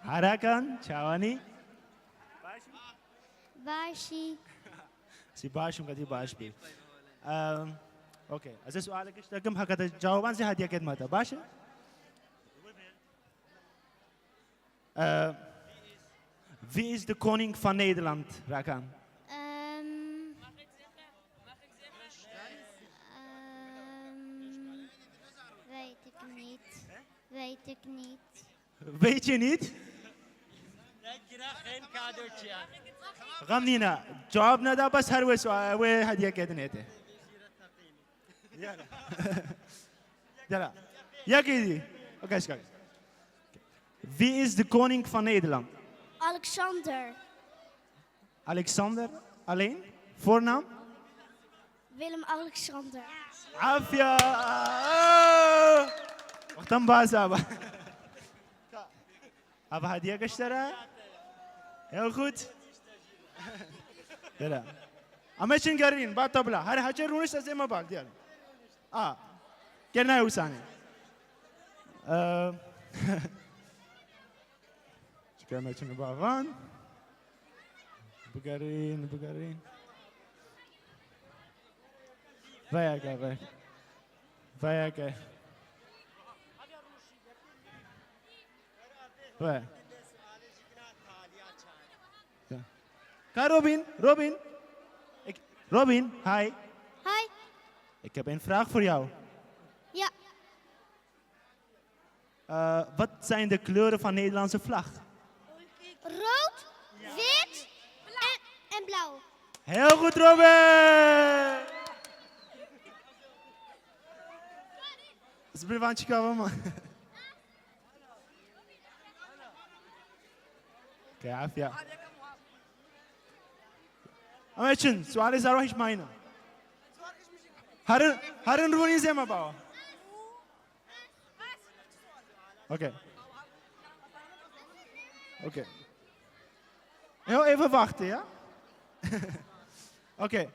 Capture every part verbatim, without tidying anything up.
Herakan, çawanî? Başî. Sî baş im, qetî baş bî. Em, okey. Ez ê sualek ji te kim, heke te cewaban zî hediyekê dime te. Baş e? Ee, wie ist de koning van Nederland, Rakan? Ehm, ehm, weet ik niet. Weet ik niet. Weet je niet? Xem nîne. Cewab neda, bes her wê sua-, wê hediyekê dinê te. Yala. Yala. Yekê dî. Okay, şikar. Wie ist de koning van Nederland? Alexander. Alexander. Alleen? Voornaam? Willem-Alexander. Afya. Wextan baş e. Ava hediyek ji te re. Heel goed. Yala. Em ê çin gerîn, ba tabla. Her heçe rûnişt ez ê me bal, diyar. A. Gel nayê wî sanê. Ee, çike me çin ba van. Bigerîn, bigerîn. Veyeke, veyeke. Veyeke. Ve. Ka Robin, Robin. Ik, Robin, hi. Hi. Ik heb een vraag voor jou. Ja. Eh, wat zijn de kleuren van Nederlandse vlag? Rood, wit en, en blauw. Heel goed, Robin! Is bir van çıkar ama. Keyaf ya. Ama için, suali zarwa hiç mayna. Harin, harin rûnî zê me bawa. Okay. Okay. Ew êve vaxtê ya. Okay.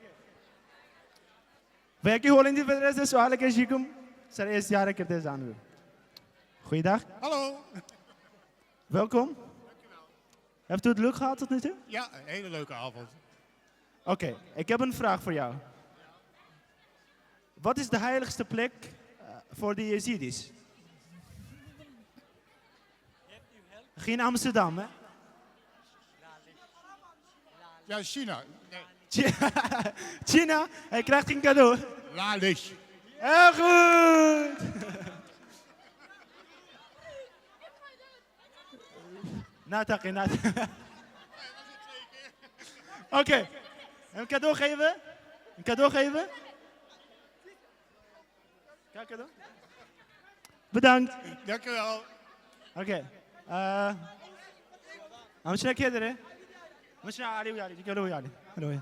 Ve yekî holendî vedire ez ê sualeke jî kim ser ê ziyare kirtê zanibim. Goeiedag. Hallo. Welkom. Hebt u het leuk gehad tot nu toe? Ja, een hele leuke avond. Oké, ik heb een vraag voor jou. Wat is de heiligste plek, eh, voor de Yazidis? Geen Amsterdam, hè? Ja, China. Nee. Chi-, China, hij krijgt een cadeau. Lalish. Heel goed! Nateqî, nat-, okay. Em cadeau geven? Em cadeau geven? Kan cadeau? Bedankt. Dank u wel. Okay. Eh, em çine kê dire? Em çine Ali Uyali, Gelo Uyali. Hello.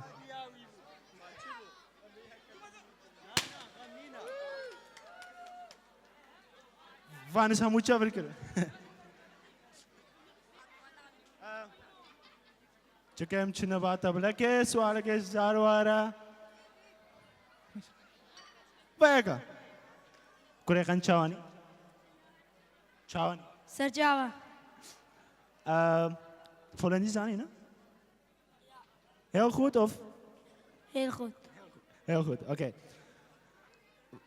Vanis hemû çevirkirin. Çike em çine ba teblekê, sualekê ji zarwara. Veyeka. Kurê xen çawanî? Çawanî? Serçava. Ee, Holendî zanî, ne? Heel goed, of? Heel goed. Heel goed, okay.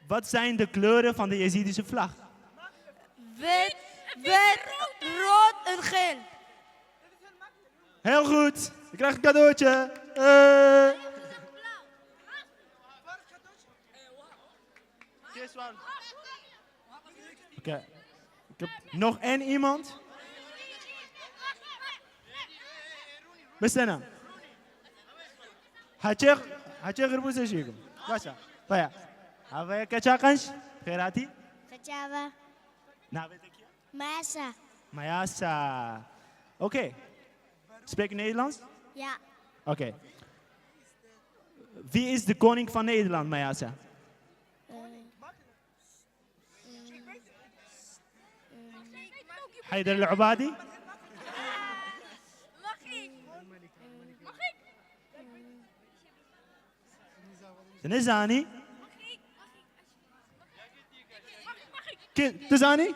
Wat zijn de kleuren van de Yazidische vlag? Wit, wit, rood en geel. Heel goed. Je krijgt een cadeautje. Eh. Oké, zwaar. Oké. Ik heb nog één iemand. Bestena. Haçê, haçê xirbûsê jî kim. Başa. Baya. Havaya keça qenc. Xêratî. Xecava. Navê te kî ye? Mayasa. Mayasa. Okay. Spreek je Nederlands? Ja. Okay. Wie is de koning van Nederland, Mayasa? Eh, Haider al-Obadi? Tu nizanî? Ki, tu zanî? Ehm,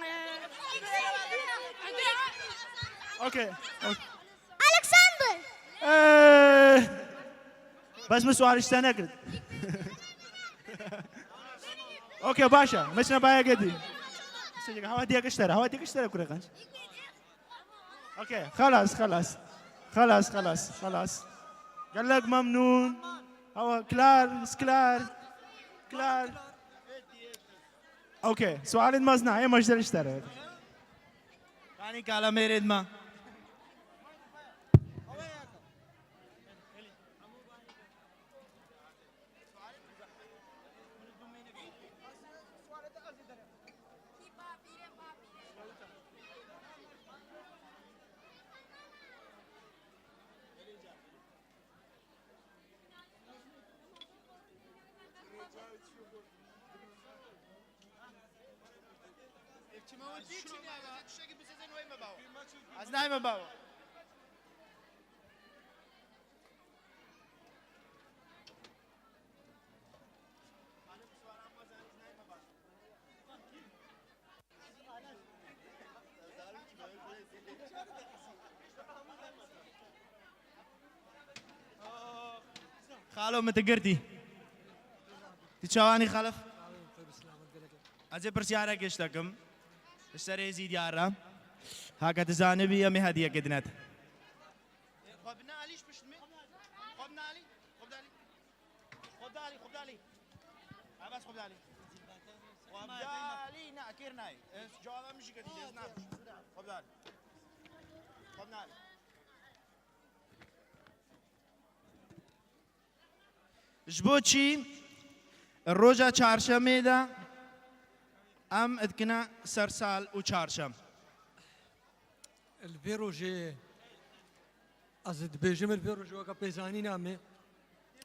eh, Okey. Alexander. Ee, bes min sual ji te nekir. Okey, baş e. Mesela baya gedi. Hewa diye kiştere, hewa diye kiştere kure kanç. Okey, xelas, xelas. Xelas, xelas, xelas. Gelek memnun. Hewa, klar, klar. Klar. Okey, sualên mezin, ê mecder ji te re. Kanî kala mêrê dima. Ez nayme bawa. Xalo, min tu girtî. Tu çawanî xelif? Ez ê pirsyarek ji te kim. Ji serê Êzîdiya re. Heke tu zanibî, em ê hediyekê dine te. Xwe bine alî ji pişt min. Xwe bine alî. Xwe bide alî. Xwe bide alî, xwe bide alî. Ha, bes xwe bide alî. Xwe bide alî, ne, kêr nayê. Ez cewaba min jî girtî, ez nabim. Xwe bide alî. Xwe bide alî. Ji bo çi roja çarşemê de em dikine sersal û çarşem? Li vê rojê ez dibêjim, li vê rojê weke pêzanîna me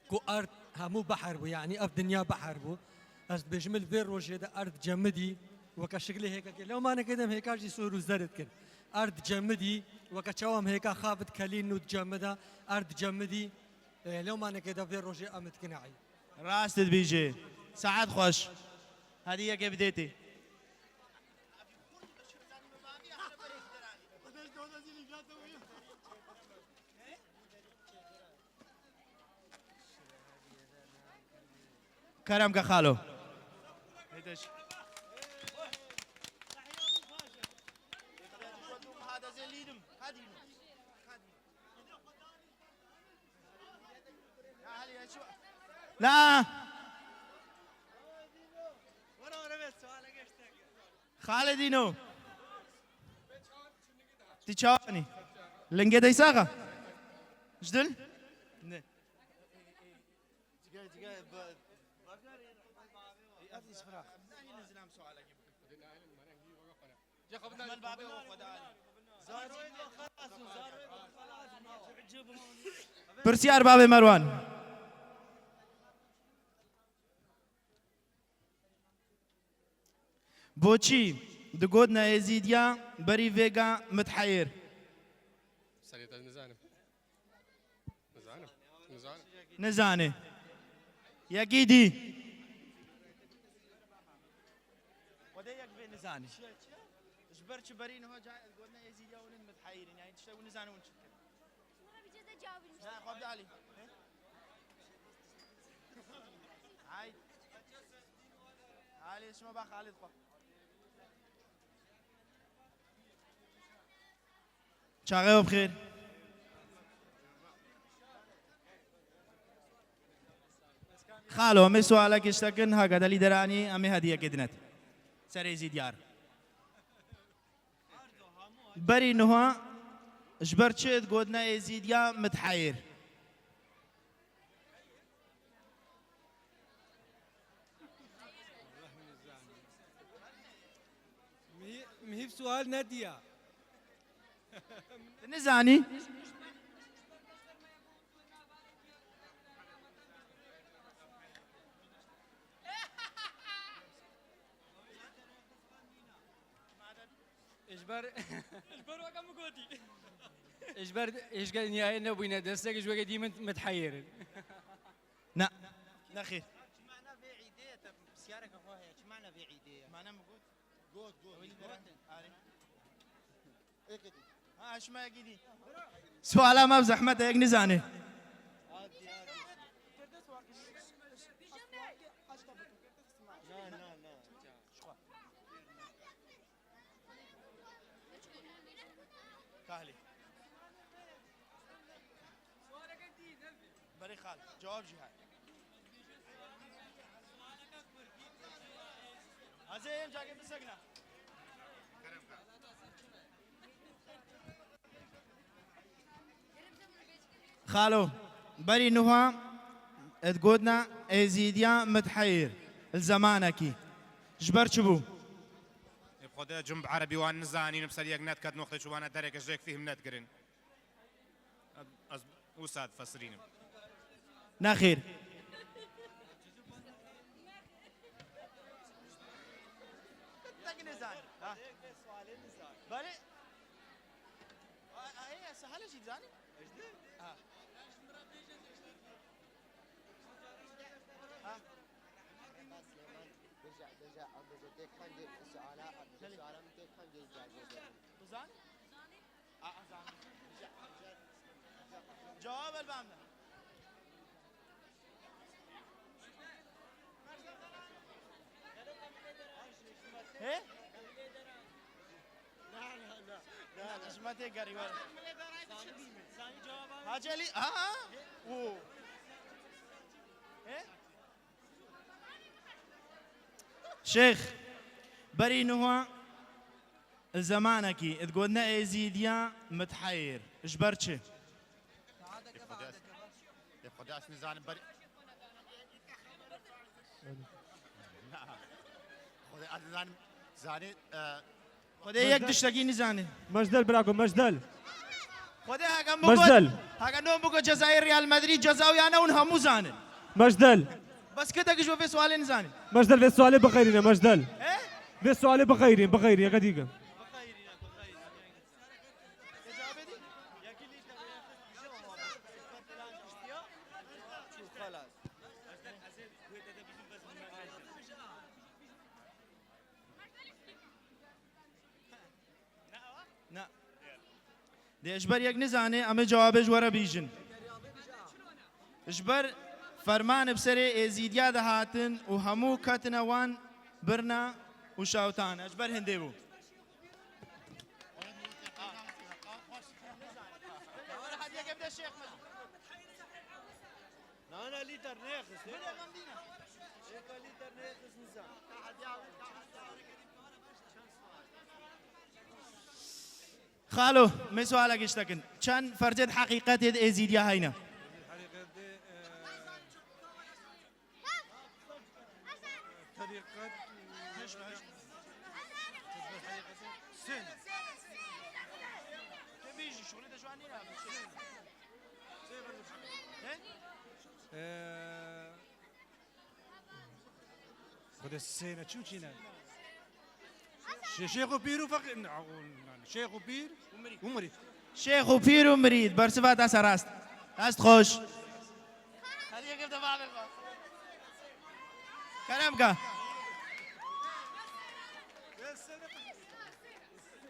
ku erd hemû beher bû, yanî ev dinya beher bû. Ez dibêjim, li vê rojê de erd cemidî weke şiklê hêkekê. Lewmanekê de em hêka jî sor û zer dikin. Erd cemidî weke çawa em hêka xav dikelîn û dicemida, erd cemidî, e, lewmanekê de vê rojê em dikine ey. Rast dibêjî. Saet xweş. Hediyekê bidê tê. Kerem ke xalo. La. Xalidîno. Ti çawanî? Lingê dey saxa? Ji dil? Ne. Pirsyar babê Merwan. Boçî digot ne Êzîdiya berî vêga miteheyir? Serê te nizanim. Nizanim. Nizanim. Nizane. Yekî dî. Xwedê yek vê nizane. Ji ber çi berî niha ca-, gotine Êzîdiya hûn in miteheyir in, yani tiştek hûn nizanin hûn çi dikin. Şima vî cê de cawabî nivîsî. Ne, xwe bide alî. Hay. Alî, şima ba Xalid xwe. Çaxê we bi xêr. Xalo, em ê sualekê ji te kin, haka te lîder anî, em ê hediyekê dine te. Serê Êzîdiya re. Berî niha ji ber çi digotine Êzîdiya miteheyir? Mihî-, mihîv sual nediya. Tu nizanî? Ji ber, ji ber weke min gotî. Ji ber hêjgehên nihayê nebûyne destek, ji weke dî min, min diheyêrin. Na, nexêr. Çi mana vê îdê ye? Te pisyareke xwe heye. Çi mana vê îdê ye? Mana min got. Got, got. Wî gotin. Arê. Êkê dî. Ha, şima yekî dî. Suala me bi zehmet e, yek nizane. Kahlî. Berê xal, cewab jî heye. Ez ê em cakê bisekine. Xalo, berî nuha et gotna Êzîdiya miteheyr li zemanekî. Ji ber çi bû? Ê Xwedê, cumb erebî wan nizanîn, bi ser yek nedket, noqtê çûbana dereke ji yek fîhm nedkirin. Ez wisa difesirînim. Nexêr. Tek nizan. Ha. Belê. A, a, ê, ez hale jî dizanî? Ha. Ha. Deja, deja, deja, tê kengê suala, suala min tê kengê cevabê. Bizanî? Cevab el bamda. He? Na, na, na, na, na. Ji me tê gerî were. Hacı Ali, ha, ha. Oo. He? Şêx, berî nuha li zemanekî digotine Êzîdiya miteheyr. Ji ber çi? Ê Xwedê, ê Xwedê, ez nizanim berî. Na. Xwedê, ez nizanim, zanî, e, Xwedê yek tiştekî nizane. Mejdel, brako, mejdel. Xwedê heke min got, Mejdel. Heke no min got cezayê Real Madrid ceza û ya ne hûn hemû zanin. Mejdel. Bes kitek ji vê sualê nizane. Mejdel, vê sualê bixeyrîne, mejdel. He? Vê sualê bixeyrîn, bixeyrîn, yeke dî ke. Na. Dê ji ber yek nizane, em ê cewabê ji we re bîjin. Ji ber fermanê bi serê Êzîdiya de hatin û hemû ketine wan birna û şewtane. Ji ber hindê bû. Nana lîder nêxist. Êka lîder nêxist nizam. Xalo, me sualek ji te kin. Çend fercê di heqîqetê di Êzîdiya heyne? Heqîqetê, e, Terîqet. Sê ne? Te bêjî, şûlê de ji wan nîne. He? Ee, Xwedê sê ne, çi û çi ne? Şê-, şêx û pîr û feqîr, ne, o, ne, şêx û pîr û mirîd. Şêx û pîr û mirîd, bersiva te ser rast. Dest xweş. Hadi yekê de bavê xwe. Kerem ke.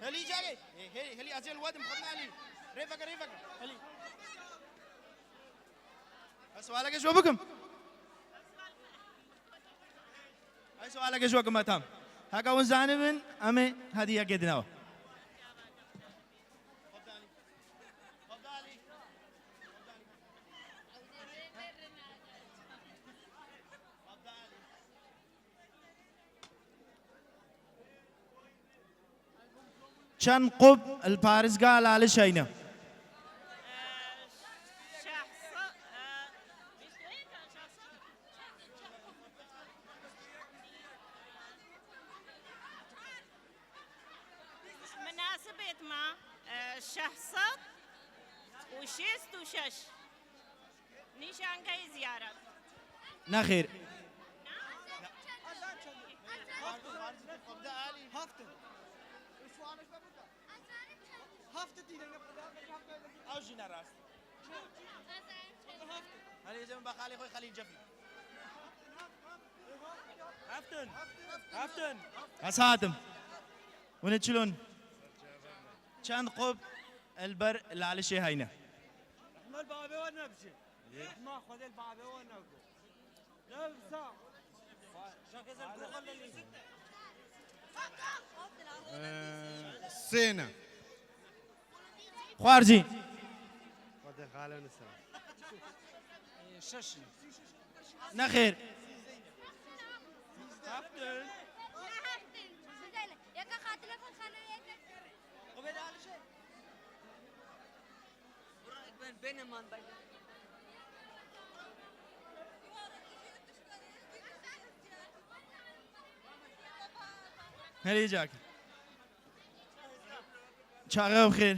Helî carê. He, he, helî ez ê li we dim, xwe helî. Rê veke, rê veke. Helî. Ez sualeke ji we bikim. Ez sualeke ji we bikim, tam. Heke hûn zanibin, em ê hediyekê dine we. Çend qub li parêzgeha Laliş heyne? Şeş sed, e, minasibêt ma, e, şeş sed û şêst û şeş. Nîşangehê ziyaret. Nexêr. Haftin. Haftin. Ew jî ne rast. Hadi êzê min ba xalê xwe Xelîl Cefî. Haftin. Haftin. Ez hatim. Hûn ê çilon. Çend qop? li ber Lalişê heyne. Rehma li babê we nebijê. Rehma Xwedê li babê we neko. Lewsa. Şakê zer goxel lelî. Sêne. Xwarzî. Xwedê xale nisa. Şeş. Nexêr. Heftin. Yeka xatine xwe xane yeke. Herî cak. Çaxe bi xêr.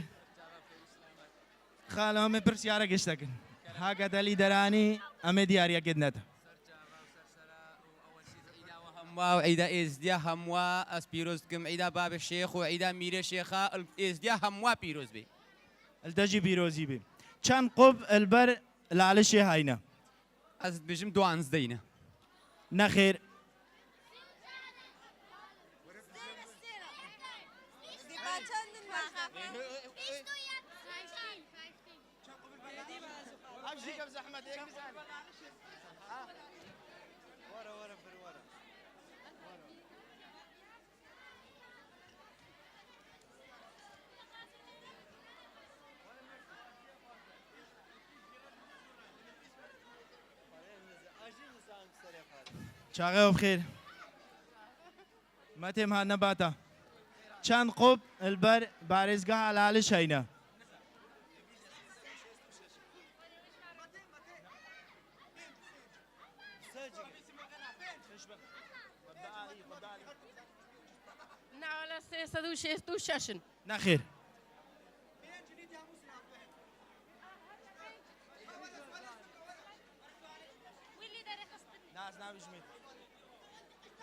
Xalo, em ê pirsyara giştek in. Haka te lîderanî, em ê diyariyekê dinete. Hemwa û Îda Êzdiya hemwa ez pîroz dikim. Îda Babê Şêx û Îda Mîrê Şêxa, Êzdiya hemwa pîroz bê. Li te jî pîrozî bê. Çend qop li ber Lalişê heyne? Ez dibêjim duanzdeyne. Nexêr. Ev jî kevzehmet, êk bizan. Ha. Were, were, bir were. Çaxe bi xêr. Me têm hatine bata. Çend qop li ber parêzgeha Laliş heyne? Na, wala sê sed û şêst û şeş in. Nexêr. Na, ez nabijmî.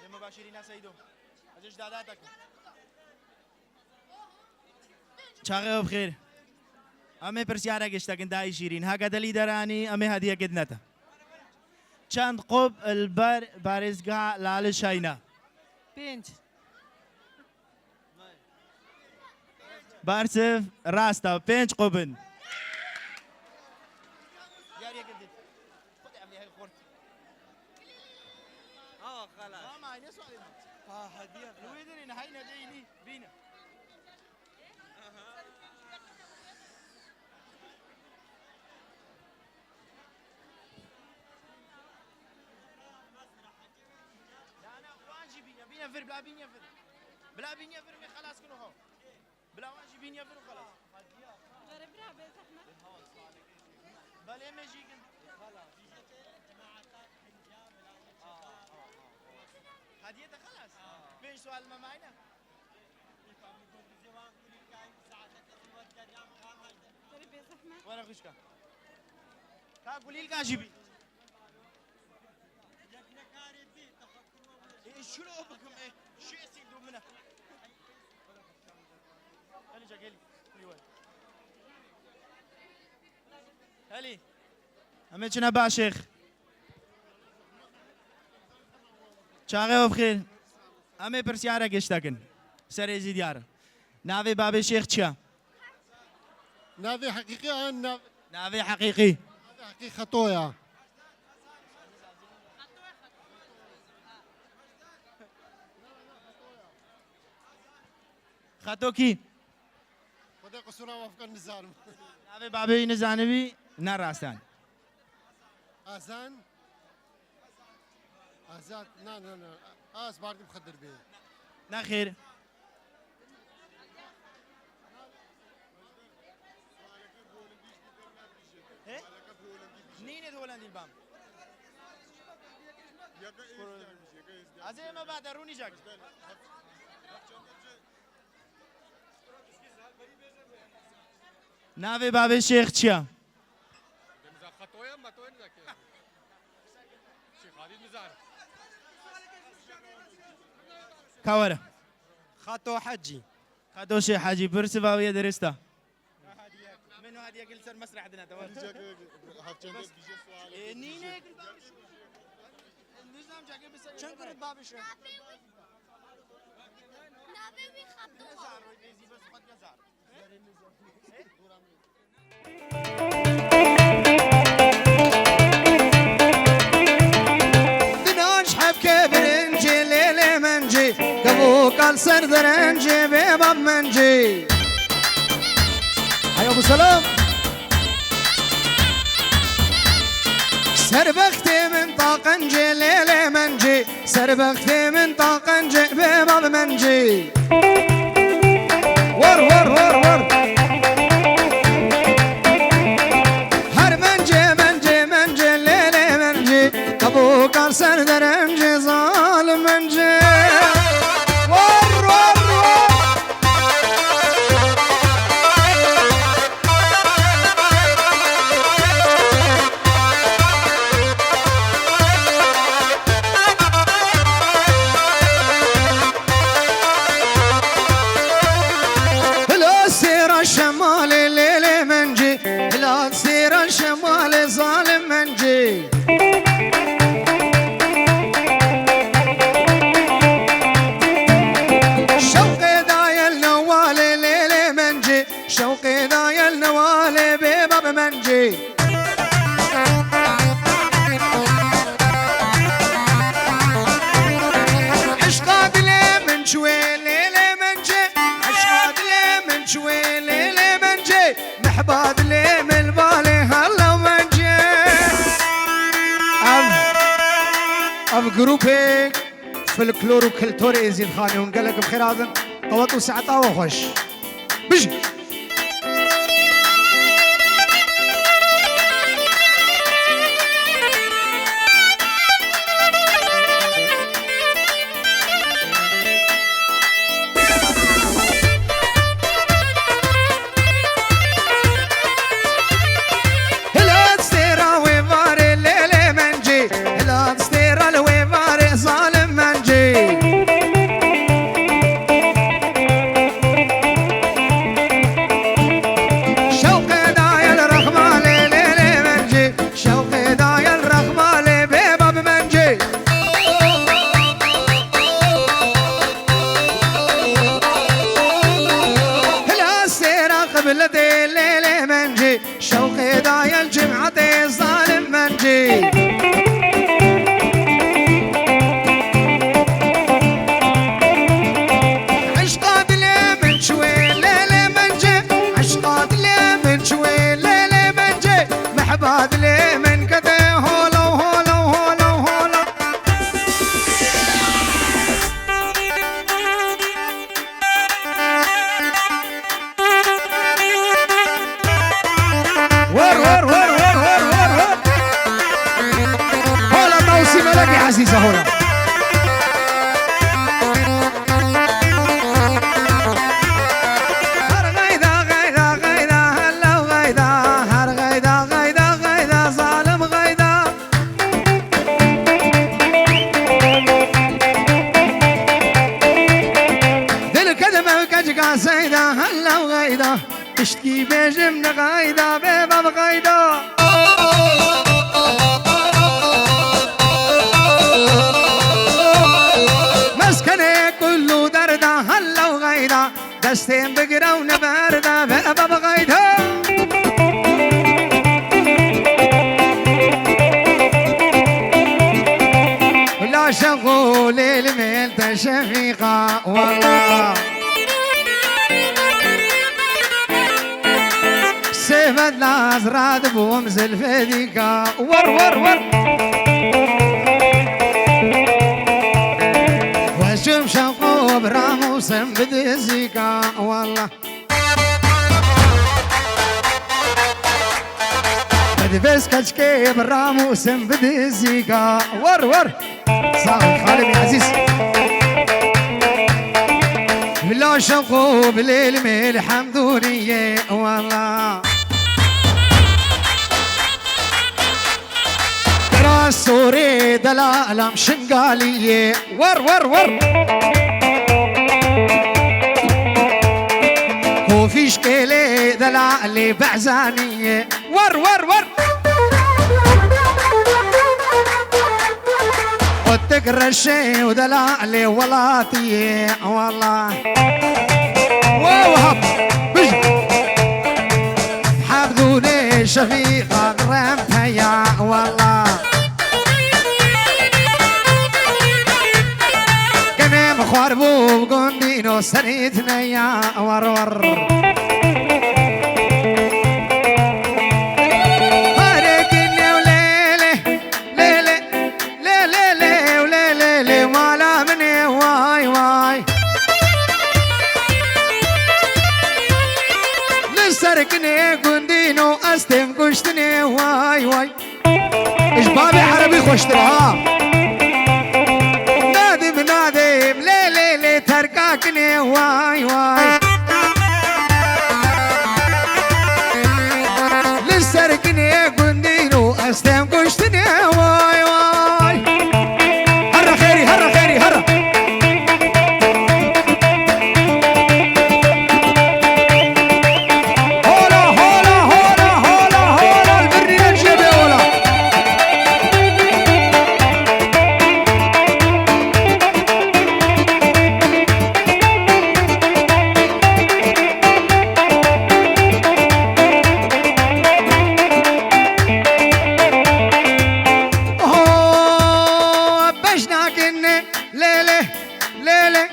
Lê me başîrî ne Seydo. Ez ji dada tekim. Çaxê we bi xêr. Em ê pirsyarek giştekin dayî şîrîn. Heke te lîderanî, em ê hediyekê dinete. Çend qop li ber parêzgeha Laliş heyne? Pênc. Bersiv rast e, pênc qop in. Yariyeke din. Xwedê em ê xort. Ha, xelas. Ama ne sualê min. Ha, hediye. Li wê derê nehayî nedeyî nî. Bîne. Na, na, wan jî bîne, bîne vir, bila bîne vir. Bila bîne vir, me xelas kino xwe. Bila wan jî bîne vir û xelas. Were bira, bê zehmet. Belê me jî gin. Hediye te xelas. Pênc sual me mayne. Were xwişka. Ka gulîlka jî bî. Ê, şilo bikim, ê, şêsî du min e. Helî cek, helî. Helî were. Helî. Em ê çine ba şêx. Çaxê we bi xêr. Em ê pirsyarek giştekin. Serê zî diyar. Navê babê şêx çi ye? Navê heqîqî an nav- Navê heqîqî. Navê heqîqî Xeto ya. Xeto kî? Xwedê qisûra we bikin, nizanim. Navê babê wî nizanibî, ne rast e. Azan. Azad, na, na, na. Az bardim Xedir bê. Nexêr. He? Nîne di Holandî bam. Ez ê me ba derûnî cek. Navê babê şêx çi ye? Deniza Xatoya, Matoya nizake. Şêx Halîd nizar. Ka were. Xato Hecî. Xato Şêx Hecî, pirsiva wî ye derist e. Min hadiye kir ser mesreh dine, tamam. Hevçende bije sual. E, nîne kir babiş. Nizam cake bir. Çend kurit babiş? Navê wî Xato. Nezar, wê zî bes xwet nezar. Dinan ji hebkê birincê lêlê mencê, kevok al ser derencê bê bab mencê. Hey Abu Selam. Ser bextê min ta qencê lêlê mencê. Ser bextê min ta qencê bê bab mencê. War, war, war, war. Her mencê, mencê, mencê, lêlê mencê. Kevok al ser derencê zalim mencê. War, war, war. Hila sêra şemalê lêlê mencê, hila sêra şemalê zalim mencê. Şewqê dayel newalê lêlê mencê, şewqê dayel newalê bê bab mencê. Eşqa dilê min çûyê lêlê mencê, eşqa dilê min çûyê lêlê mencê, mehba dilê min balê hela mencê. Ev, ev grûpê folklor û kulturê Êzîdxanê, hûn gelek bi xêr hatin. Qewet û saeta we xweş. Bijî. Hilat stêra wê varê lêlê mencê. Hilat stêra li wê varê zalim mencê. Şewqê dayel rexmalê lêlê mencê. Şewqê dayel rexmalê bê bab mencê. Hila sêra qibletê lêlê mencê. Şewqê dayel cimatê zalim mencê. Eşqa dilê min çûyê lêlê mencê. Eşqa dilê min çûyê lêlê mencê. Mehba dilê min kete holo, holo, holo, holo. Wer, wer, wer. Hola Tawsî Melekê ezîz e, hola. Her gayda, gayda, gayda, hello gayda. Her gayda, gayda, gayda, zalim gayda. Dil kedime keçika seyda, hello gayda. Piştkî bêjim ne gayda, bê bab gayda. Meskenê kul û derda, hello gayda. Destên bigire û neberda, bê bab gayda. La şexo lêl mêl te şefîqa, wela. Sêvet laz radibûm zilfê dîka. Wer, wer, wer. Weşim şewqo bi ramûsim bi dizîka, wela. Bi divêz keçkê bi ramûsim bi dizîka. Wer, wer. Sağ ol, Xalid Aziz. Bila şevqo bilêl mêl hemdûniyê, wela. Bira sorê delalam şingaliyê. Wer, wer, wer. Kofîşkê lê delalê behzaniyê. Wer, wer, wer. Otik reşê û delalê welatiyê, wela. Wow, hap. Bij. Şefîqa rem peya walla. Kenê min xwar bû gundîno serî dineya war war. Harê kinê û lê lê, lê lê, lê lê lê û lê lê lê mala min ê way way. Li ser kinê gundîno ez têm kuştinê way way. Ji bavê erebî xweştir ha. Nadim nadim lê lê lê terka kinê way way. Li ser kinê gundîno ez têm kuştinê way way. Herre xêrî, herre xêrî, herre. Hola, hola, hola, hola, hola, li vir nîne cihê bê ola. Oh, bejna kinê, lê lê, lê lê,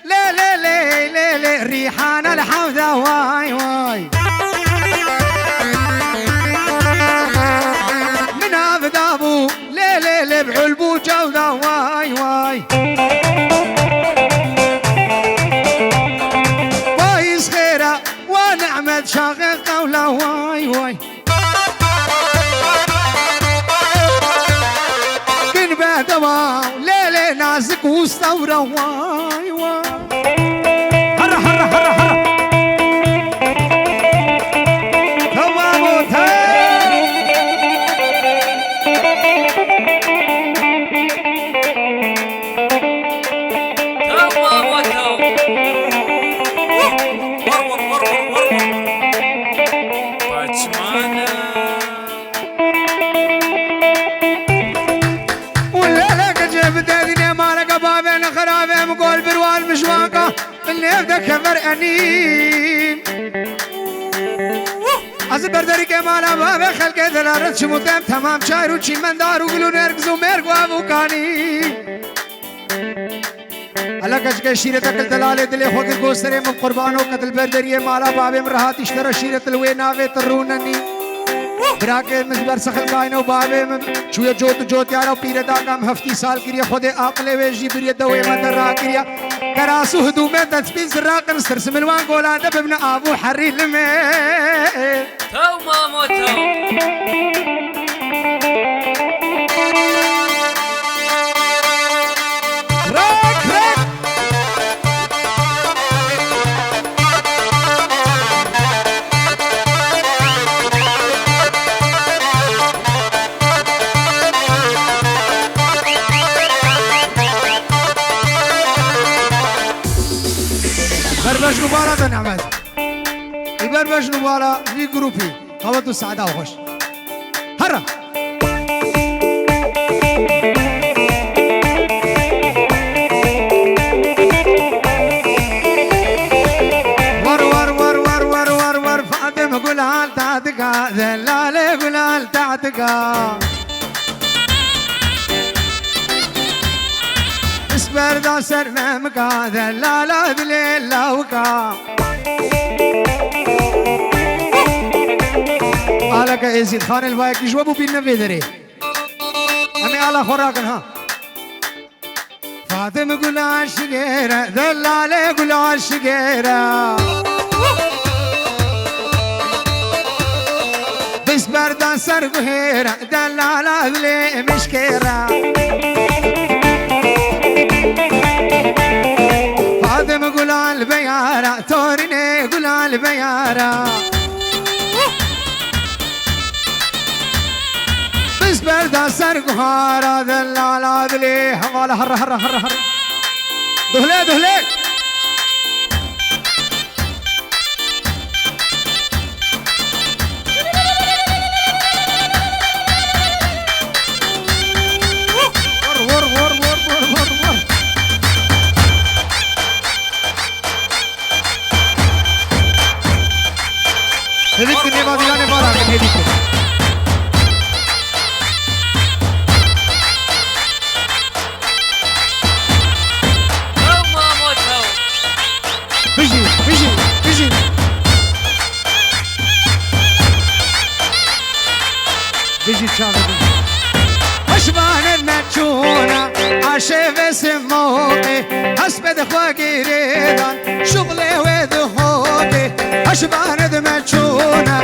lê lê lê, lê lê, rîhana li hevda, way way. Min avda bû, lê lê lê, bi ulbû cewda, way way. Payîz xêra, wa nehmet şaxê qewla, way way. Bin bedewa, lê lê nazik û stewra, way way. Hara, hara, hara, hara. Tamam o, tamam. Tamam o, tamam. Vur, vur, vur, vur, vur, vur. Paçmana. Û leleke cê bi derdînê maleke bavê nexirabê min gol birwan min ji wan ka min nêv de kever enîm. Ez ê berderîkê mala bavê xelkê delaret çim û dem temam çayr û çîmendar û gul û nergiz û mêrg û ev û kanî. Eleke ji ke şîretek li delalê dilê xwe kir, go serê min qurbano ke tu li ber deriyê mala bavê min re hatî, ji te re şîret li wê navê tu rûnenî. Birakê min ji ber sexilkayne û bavê min çûye cot û cotyara û pîredaka min heftî sal kiriye. Xwedê aqilê wê jî biriye dewê me de rakiriye. Keras û hidûmê destpîl ziraqin, sirsim li wan golan de bibine av û herî limê. Tew mamo tew. Rek, rek. Berbej mubara be Nehmet. Li ber bejn û bala vî grûpî qewet û saeda xweş. Here! War, war, war, war, war, war, war, Fatim Gulal Tatika, Zelale Gulal Tatika. Pisberda ser memika, delala dilê lawika. Aleke Êzîd Xanê li vayekî ji we bû bînine vê derê. Em ê ala xwe rakin ha. Fatim gul aşigêre, delale gul aşigêre. Biz berdan ser guhêre, delala dilê mişkêre. Fatim gulal beyara, torine gulal beyara. Biz berda ser guhara, delala dilê hevala, herre, herre, herre, herre. Duhle, duhle. Vur, vur, vur, vur, vur, vur. Hêdî tu nêva dîlanê vala, hêdî tu. Hişmanê me çûna aşê ve simoqê, hespê di xwe girêdan, şuxlê wê di hokê. Hişmanê di me çûna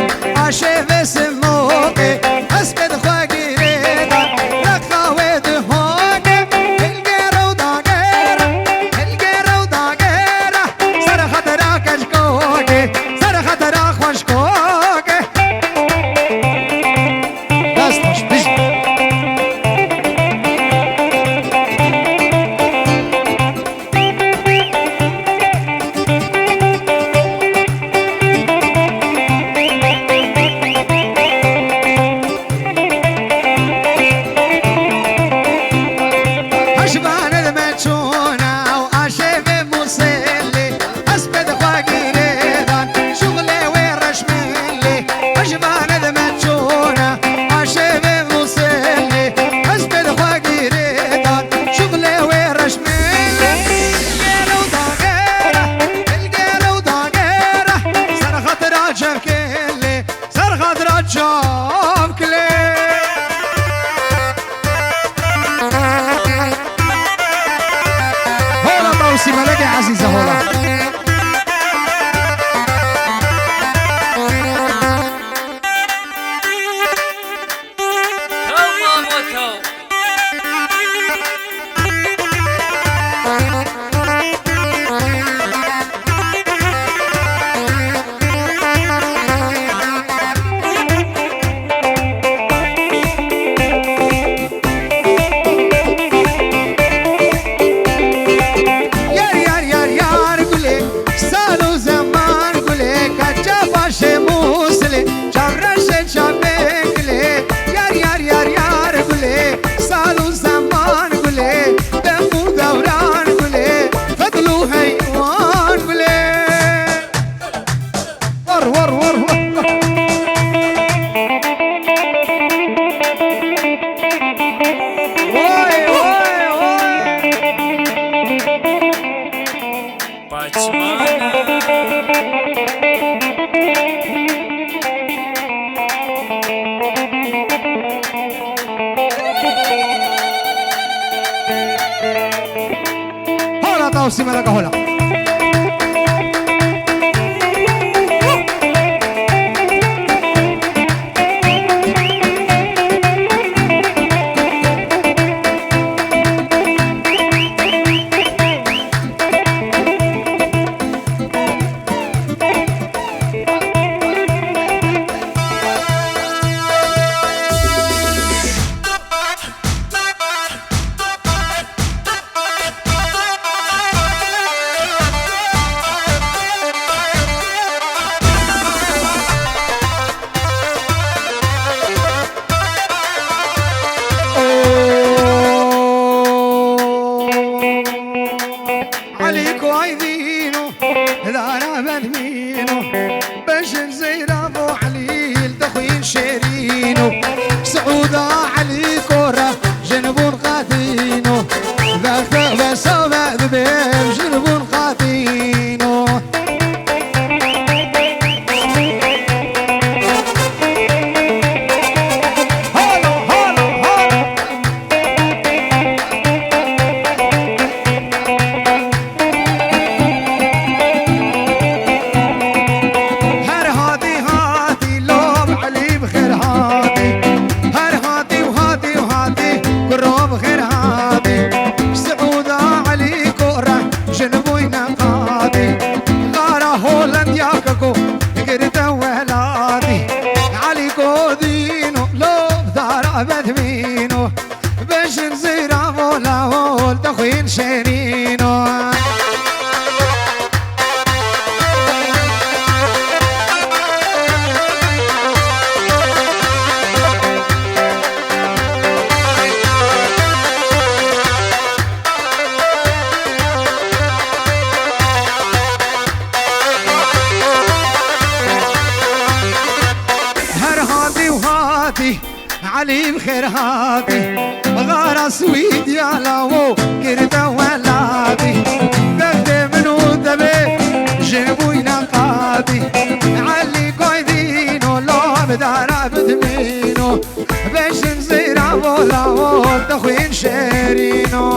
aşê ve simoqê, hespê di xwe girêdan, reqa wê di hokê. Hilgêre û dagêre, hilgêre û dagêre, ser xetira keşkokê, ser xetira xweşkokê. Dest xweş, bijî. Hişmanê me çûna û aşê vê Mûsilê, hespê di xwe girêdan, şuxlê wê reşmilê. Hişmanê me çûna aşê vê Mûsilê, hespê di xwe girêdan, şuxlê wê reşmilê. Hilgêre û dagêre, hilgêre û dagêre, ser xetira cevkê lê. Ser xatira çavkilê. Hola Tawsî Melekê Ezîze, hola. Tamam o taw. Yar, yar, yar, yar gulê, sal û zeman gulê, keça başê Mûsilê, çavreşê çavê gilê. Yar, yar, yar, yar gulê, sal û zeman gulê, dem û dewran gulê, fetl û heywan gulê. War, war, war, war. Vay, vay, vay. Paçmana. Hola, Tawsî Meleka, hola. Elî koydîno, dara bedmîno, bejin zeyra bo Elî, li dixwîn şêrîno. Siûda Elî kora, jin bûn qatîno. Vexte ve sabe dibêm, jin bûn qatîno. Hala, hala, hala. Her hatî hatî, lov Elî bi xêr hatî. Her hatî û hatî û hatî, kuro bi xêr hatî. Siûda Elî kora, jin bûyne qatî. Xara Holendiya keko, girte welatî. Elî kodîno, lov dara bedmîno. Bejin zira vola hol te xwîn şêrîno. Her hatî û hatî. Elî bi xêr hatî, xara Swîdya lawo girte welatî. Bextê min û te bê, jin bûyne qatî. Elî koydîno, lo bi dara bidmîno. Bejin Dixwîn şêrîno.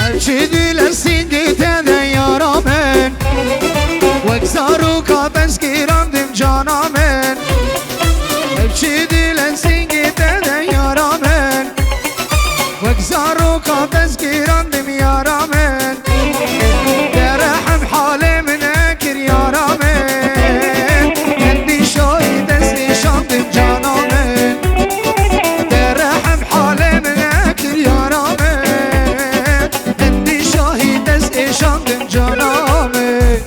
Ev çi dil e singê te de yara min, wek zaroka dest girandim cana min. Ev çi dil e singê te de yara min, wek zaroka dest girandim yara min. Te rehm halê min nekir yara min, endîşayî dest nîşandim cana min. Te rehm halê min nekir yara min, endîşayî dest êşandim cana min.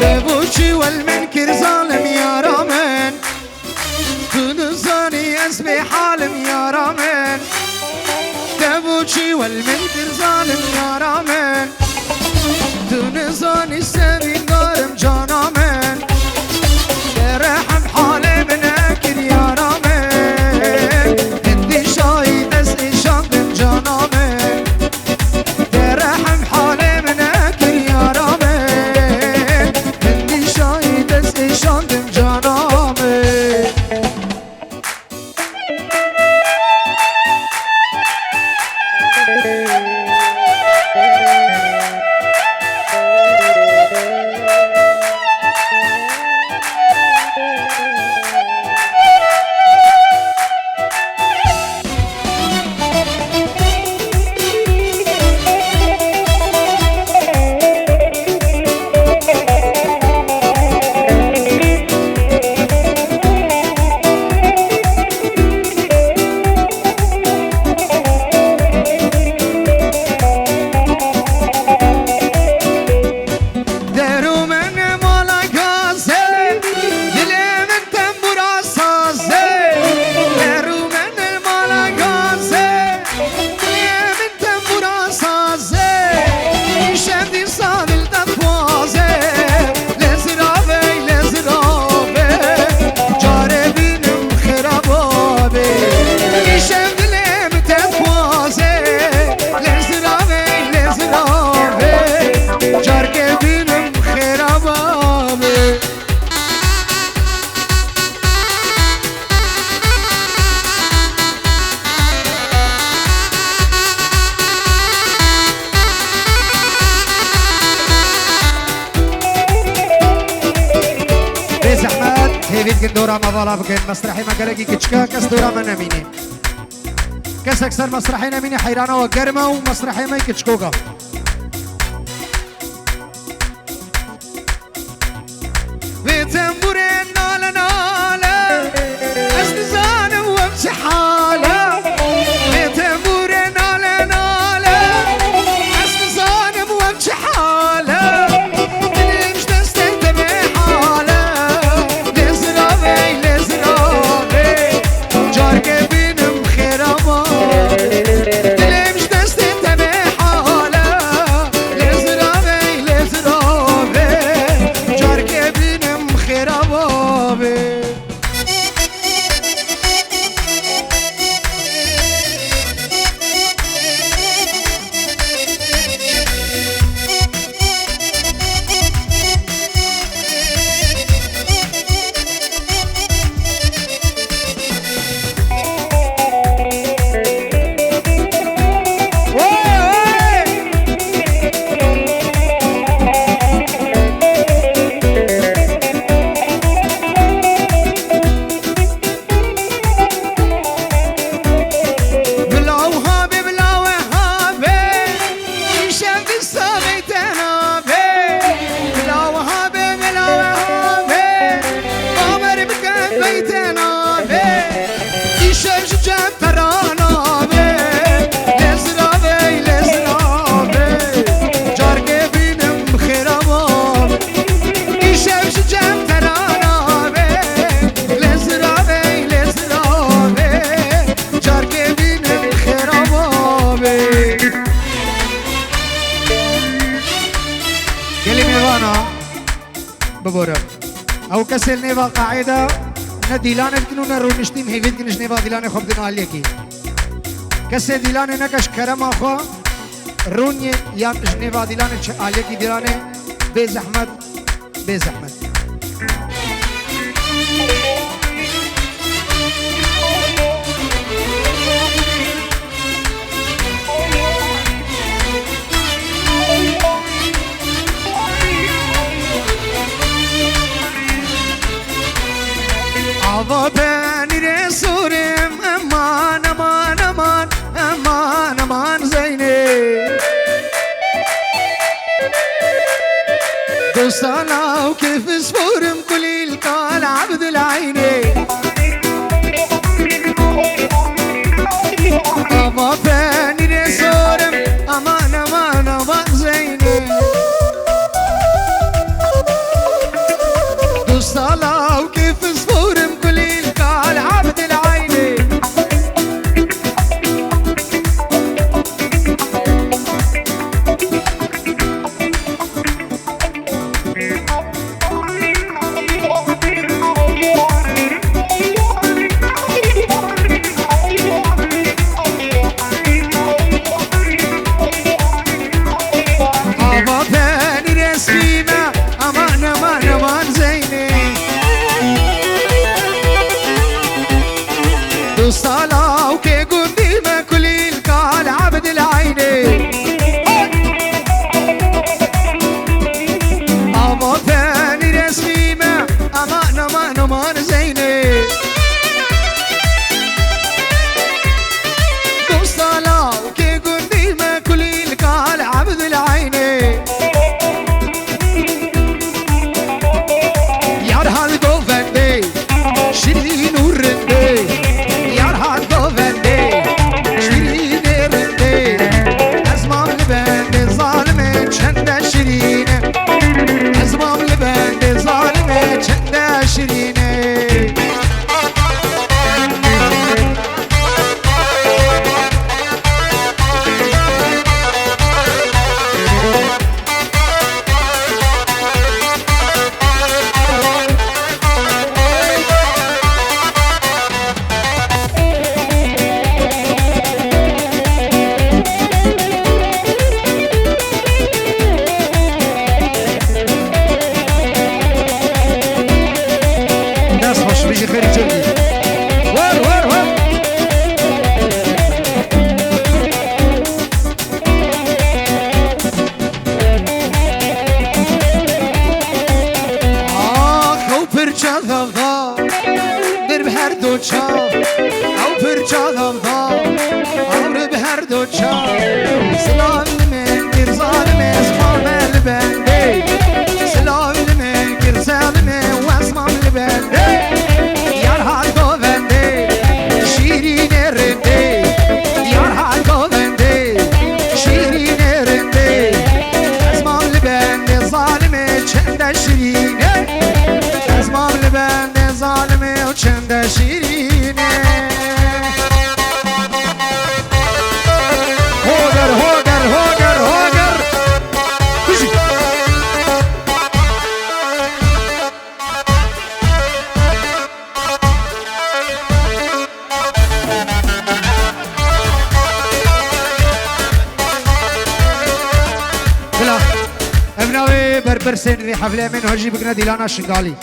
Dev û çiwel min kir zalim yara min. Tu nizanî ez bêhal im yara min. Dev û çiwel min kir zalim yara min. Tu nizanî sevîndar im cana min. Te rehm halê min nekir yara min. Endîşayî dest êşandim cana min. Te rehm halê min nekir yara min. Endîşayî dest êşandim cana min. Dero min mala gaz e, dilê min tembura saz e. Dero min mala gaz e, dilê min tembura saz e. Îşev dîsa dil dixwaze, lê ziravey, lê ziravey, carê bînim xêra bavê. Îşev dilê min te dixwaze, lê ziravey, lê ziravey, carkê bînim xêra bavê. Bê zehmet, hêvî dikin dora me vala bikin. Mesrehê me gelekî kiçik e, kes dora me nemînî. Kesek ser mesrehê nemînî, heyrana we germ e û mesrehê me kiçikok e. Vê tembûrê nale nale, ez nizanim wem çi hal e. Vê tembûrê nale nale, ez nizanim wem çi hal e. Dilê min ji destê te bêhal e. Lê ziravey, lê ziravey, carkê bînim xêra bavê. Dilê min ji destê te bêhal e. Gelê mêvana bibore. Ew kesê li nêva qaê de ne dîlanê dikin û ne rûniştî, em hêvî dikin ji nêva dîlanê xwe bidin aliyekî. Kesê dîlanê neke ji kerema xwe rûniyê yan ji nêva dîlanê çi aliyekî dîlanê bê zehmet, bê zehmet. Ava penîrê sorim, eman, eman, eman, eman, eman Zeynê. Dostana û kêf sporim kulîl kal Abdil Eynê. Ava penîrê sorim, aman, aman, aman Zeynê. Dostala û kêf sporim kulîl kal Abdil Eynê. Ava penî resmî me, aman, aman, aman Zeynê. Dosta lawkê gundî me kulîl kal Abdil Eynê. Ava penî resmî me, aman, aman, aman Zeynê. Dosta lawkê gundî me kulîl kal Abdil Eynê. Yar hal govendê, şirîn û rindê. Yar hal govendê, şirînê rindê. Ez mam li bendê zalimê çende şirîn e. Ez mam li bendê zalimê çende şirîn e. Dest xweş, bijî xêrî çêbî. Wer, wer, wer. Ax, ew pirça davda, dir bi her do çav, ew pirça davda, ew dir bi her do çav. Silav li me kir zalimê, ez mam li bendê. Silav li me kir zalimê, ez mam li bendê. Yar hal govendê, şîrînê rindê. Yar hal govendê, şîrînê rindê. Ez mam li bendê zalimê çende şîrînê. Ez mam li bendê zalimê û çende şîrînê. Hoger, hoger, hoger, hoger. Bijî. Bila, ev navê berpirsên vê hefleyê min hojî bikine Dîlana Şingalî.